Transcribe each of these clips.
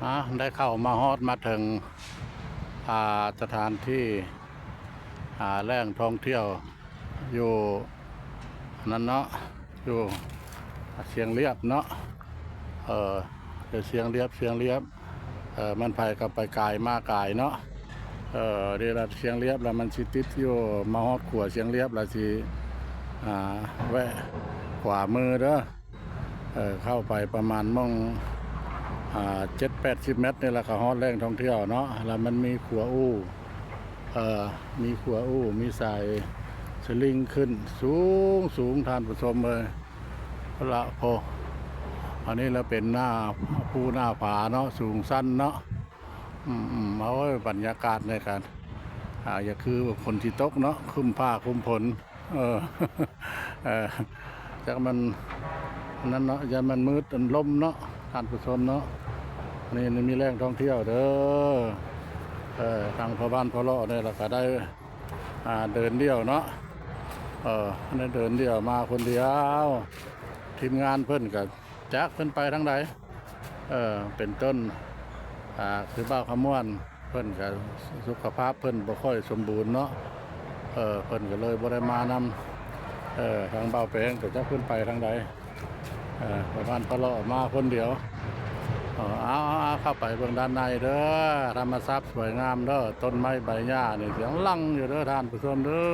ອ່າ ໄດ້ເຂົ້າມາຮອດມາເຖິງ ອ່າ ສະຖານທີ່ ອ່າ ແຫຼ່ງທ່ອງທ່ຽວຢູ່ນັ້ນເນາະ ຢູ່ຊຽງລຽບເນາະ ເອີ ຢູ່ຊຽງລຽບ ຊຽງລຽບ ເອີ ມັນໄປກໍໄປກາຍມາກາຍເນາະ ເອີ ນີ້ລະຊຽງລຽບລະ ມັນຊິຕິດຢູ່ ມາຮອດຂົວຊຽງລຽບລະຊິ ອ່າ ແວະຂວາມືເດີ. ເອີ ເຂົ້າໄປປະມານໝ່ອງ ອ່າ ເຈັດແປດສິບແມັດນີ້ລະ ກໍຮອດແຫຼ່ງທ່ອງທ່ຽວເນາະ ລະມັນມີຂົວອູ່ ເອີ ມີຂົວອູ່ ມີສາຍສະລິງຂຶ້ນສູງໆ ທ່ານຜູ້ຊົມເອີຍ ພຸ້ນລະ ໂພ ອັນນີ້ລະເປັນໜ້າພູໜ້າຜາເນາະ ສູງຊັນເນາະ ອືມໆ ໂອ້ຍ ບັນຍາກາດໃນການ ອ່າ ຢ່າຄືຝົນຊິຕົກເນາະ ຄຶ້ມຟ້າຄຶ້ມຝົນ ເອີ ເອີ ຈັກມັນນັ້ນເນາະ ຢ້ານມັນມືດອັນລົມເນາະ ທ່ານຜູ້ຊົມເນາະ ນີ້ ນີ້ມີແຫຼ່ງທ່ອງທ່ຽວເດີ ເອີ ທາງພໍ່ບ້ານພໍ່ເລາະນີ້ລະກະໄດ້ ອ່າ ເດີນດ່ຽວເນາະ ເອີ ໄດ້ເດີນດ່ຽວມາຄົນດຽວ ທີມງານເພິ່ນກະຈັກເພິ່ນໄປທາງໃດ ເອີ ເປັນຕົ້ນ ອ່າ ຄືບ່າວຄຳມ່ວນ ເພິ່ນກະສຸຂະພາບເພິ່ນບໍ່ຄ່ອຍສົມບູນເນາະ ເອີ ເພິ່ນກະເລີຍບໍ່ໄດ້ມານຳ ເອີ ທາງບ່າວແປງກະຈັກເພິ່ນໄປທາງໃດ ເອີ ປະມານພະເລາະມາຄົນດຽວ ເອີ ເອົາ ເອົາ ເຂົ້າໄປເບິ່ງດ້ານໃນເດີ ທຳມະຊາດສວຍງາມເດີ ຕົ້ນໄມ້ໃບຫຍ້ານີ້ສຽງຫຼັ່ງຢູ່ເດີທ່ານຜູ້ຊົມເດີ.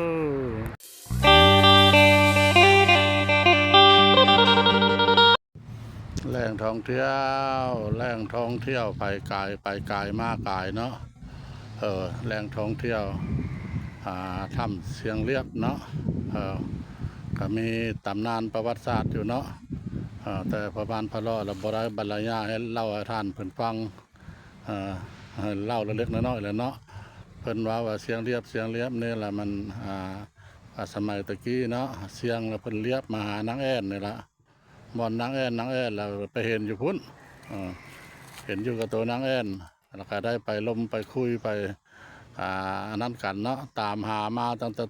ແຫຼ່ງທ່ອງທ່ຽວ ແຫຼ່ງທ່ອງທ່ຽວ ໄປກາຍ ໄປກາຍ ມາກາຍເນາະ ເອີ ແຫຼ່ງທ່ອງທ່ຽວ ອ່າ ຖ້ຳຊຽງລຽບເນາະ ເອີ ກະມີຕຳນານປະຫວັດສາດຢູ່ເນາະ ເອີ ແຕ່ພໍ່ບ້ານພະເລາະລະບໍ່ໄດ້ບັນລະຍາຍໃຫ້ເລົ່າໃຫ້ທ່ານເພິ່ນຟັງ ເອີ ໃຫ້ເລົ່າເລັກໆນ້ອຍໆແຫຼະເນາະ ເພິ່ນເວົ້າວ່າຊຽງລຽບ ຊຽງລຽບນີ້ລະມັນ ອ່າ ວ່າສະໄໝຕະກີ້ເນາະ ຊຽງລະເພິ່ນລຽບມາຫານາງແອ່ນນີ້ລະ ບ່ອນນາງແອ່ນ ນາງແອ່ນລະໄປເຫັນຢູ່ພຸ້ນ ເອີ ເຫັນຢູ່ກັບໂຕນາງແອ່ນ ລະກະໄດ້ໄປລົມໄປຄຸຍໄປ ອ່າ ອັນນັ້ນກັນເນາະ ຕາມຫາມາຕັ້ງແຕ່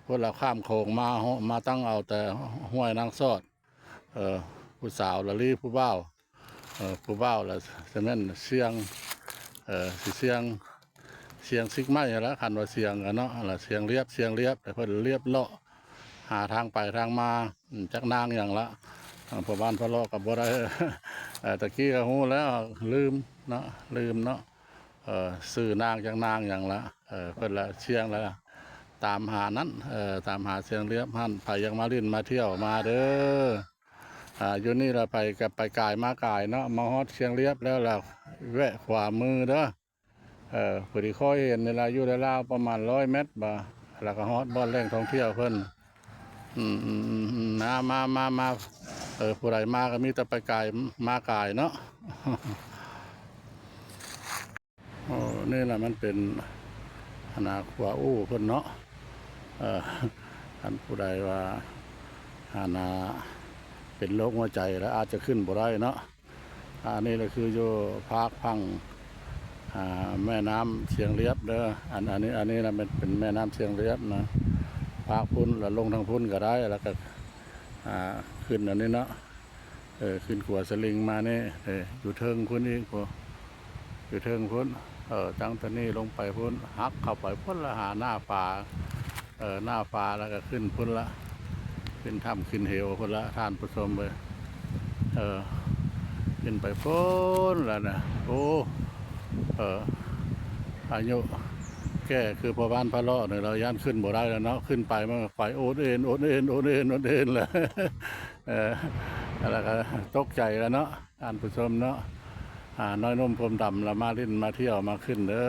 ພຸ້ນລະ ຂ້າມໂຂງມາ ມາຕັ້ງເອົາແຕ່ຫ້ວຍນາງຊອດ ເອີ ຜູ້ສາວລະລີຜູ້ບ່າວ ເອີ ຜູ້ບ່າວລະຊິແມ່ນຊຽງ ເອີ ຊິຊຽງ ຊຽງຊິກໄມ້ຫັ້ນລະ ຄັນວ່າຊຽງກະເນາະ ລະຊຽງລຽບ ຊຽງລຽບ ແຕ່ເພິ່ນລຽບເລາະ ຫາທາງໄປທາງມາ ຈັກນາງຫຍັງລະ ເອີ ພໍ່ບ້ານພະເລາະກະບໍ່ໄດ້ ເອີ ຕະກີ້ກະຮູ້ແລ້ວ ລືມເນາະ ລືມເນາະ ເອີ ຊື່ນາງຈັກນາງຫຍັງລະ ເອີ ເພິ່ນລະຊຽງລະຕາມຫານັ້ນ ເອີ ຕາມຫາຊຽງລຽບຫັ້ນ ໃຜຢາກມາຫຼິ້ນມາທ່ຽວມາເດີ ອ່າ ຢູ່ນີ້ລະໄປກະໄປກາຍມາກາຍເນາະ ມາຮອດຊຽງລຽບແລ້ວລະແວະຂວາມືເດີ ເອີ ພໍດີຄ່ອຍເຫັນນີ້ລະ ຢູ່ລາວໆປະມານຮ້ອຍແມັດບໍ ລະກະຮອດບ່ອນແຫຼ່ງທ່ອງທ່ຽວເພິ່ນ ອືມໆໆ ມາ ມາ ມາ ມາ ເອີ ຜູ້ໃດມາກະມີແຕ່ໄປກາຍມາກາຍເນາະ. ໂອ້ ນີ້ລະມັນເປັນ ອັນນາ ຂົວອູ່ເພິ່ນເນາະ ເອີ ຄັນຜູ້ໃດວ່າ ອັນນາ ເປັນໂລກຫົວໃຈລະອາດຈະຂຶ້ນບໍ່ໄດ້ເນາະ ອັນນີ້ລະຄືຢູ່ພາກຝັ່ງ ອ່າ ແມ່ນ້ຳຊຽງລຽບເດີ ອັນ ອັນນີ້ ອັນນີ້ລະແມ່ນເປັນແມ່ນ້ຳຊຽງລຽບນະ ພາກພຸ້ນລະລົງທາງພຸ້ນກະໄດ້ ລະກະ ອ່າ ຂຶ້ນອັນນີ້ເນາະ ເອີ ຂຶ້ນຂົວສະລິງມານີ້ ເອີ ຢູ່ເທິງພຸ້ນອີກ ຢູ່ເທິງພຸ້ນ ເອີ ຕັ້ງແຕ່ນີ້ລົງໄປພຸ້ນ ຫັກເຂົ້າໄປພຸ້ນລະຫາໜ້າຜາ ເອີ ໜ້າຜາລະກະຂຶ້ນພຸ້ນລະ ຂຶ້ນຖ້ຳຂຶ້ນເຫວພຸ້ນລະທ່ານຜູ້ຊົມເອີຍ ເອີ ຂຶ້ນໄປພຸ້ນລະນະ ໂອ້ ເອີ ອາຍຸແກ່ຄືພໍ່ບ້ານພະເລາະນີ້ລະ ຢ້ານຂຶ້ນບໍ່ໄດ້ລະເນາະ ຂຶ້ນໄປມັນກະໄປໂອນເອນ ໂອນເອນ ໂອນເອນ ໂອນເອນລະ ເອີ ລະກະຕົກໃຈລະເນາະ ທ່ານຜູ້ຊົມເນາະ ອ່າ ນ້ອຍໜຸ່ມຜົມດຳລະມາຫຼິ້ນມາທ່ຽວມາຂຶ້ນເດີ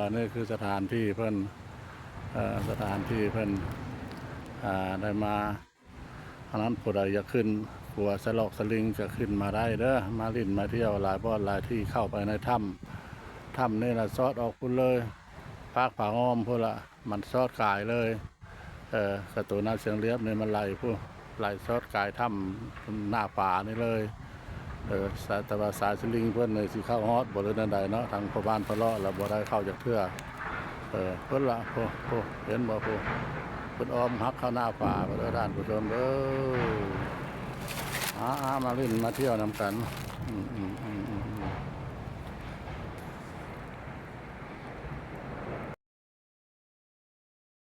ອັນນີ້ຄືສະຖານທີ່ເພິ່ນ ເອີ ສະຖານທີ່ເພິ່ນ ອ່າ ໄດ້ມາ ອັນນັ້ນຜູ້ໃດຢາກຂຶ້ນຂົວສະຫຼອກສະລິງກະຂຶ້ນມາໄດ້ເດີ ມາຫຼິ້ນມາທ່ຽວຫຼາຍບ່ອນຫຼາຍທີ່ ເຂົ້າໄປໃນຖ້ຳ ຖ້ຳນີ້ລະຊອດອອກພຸ້ນເລີຍ ຟາກຜາຫ້ອມພຸ້ນລະ ມັນຊອດກາຍເລີຍ ເອີ ກະໂຕນ້ຳຊຽງລຽບນີ້ມັນໄຫຼພຸ້ນ ໄຫຼຊອດກາຍຖ້ຳໜ້າຜານີ້ເລີຍ ເອີ ສາ ແຕ່ວ່າສາຍສະລິງເພິ່ນນີ້ຊິເຂົ້າຮອດບໍ່ ຫຼືແນວໃດເນາະ ທາງພໍ່ບ້ານພະເລາະລະບໍ່ໄດ້ເຂົ້າຈັກເທື່ອ ເອີ ພຸ້ນລະ ໂພ ໂພ ເຫັນບໍ່ ໂພ ເພິ່ນອ້ອມຮັກເຂົ້າໜ້າຜາພຸ້ນເດີທ່ານຜູ້ຊົມເດີ ອາ ອາ ມາຫຼິ້ນມາທ່ຽວນຳກັນ ອືມ ອືມ ອືມ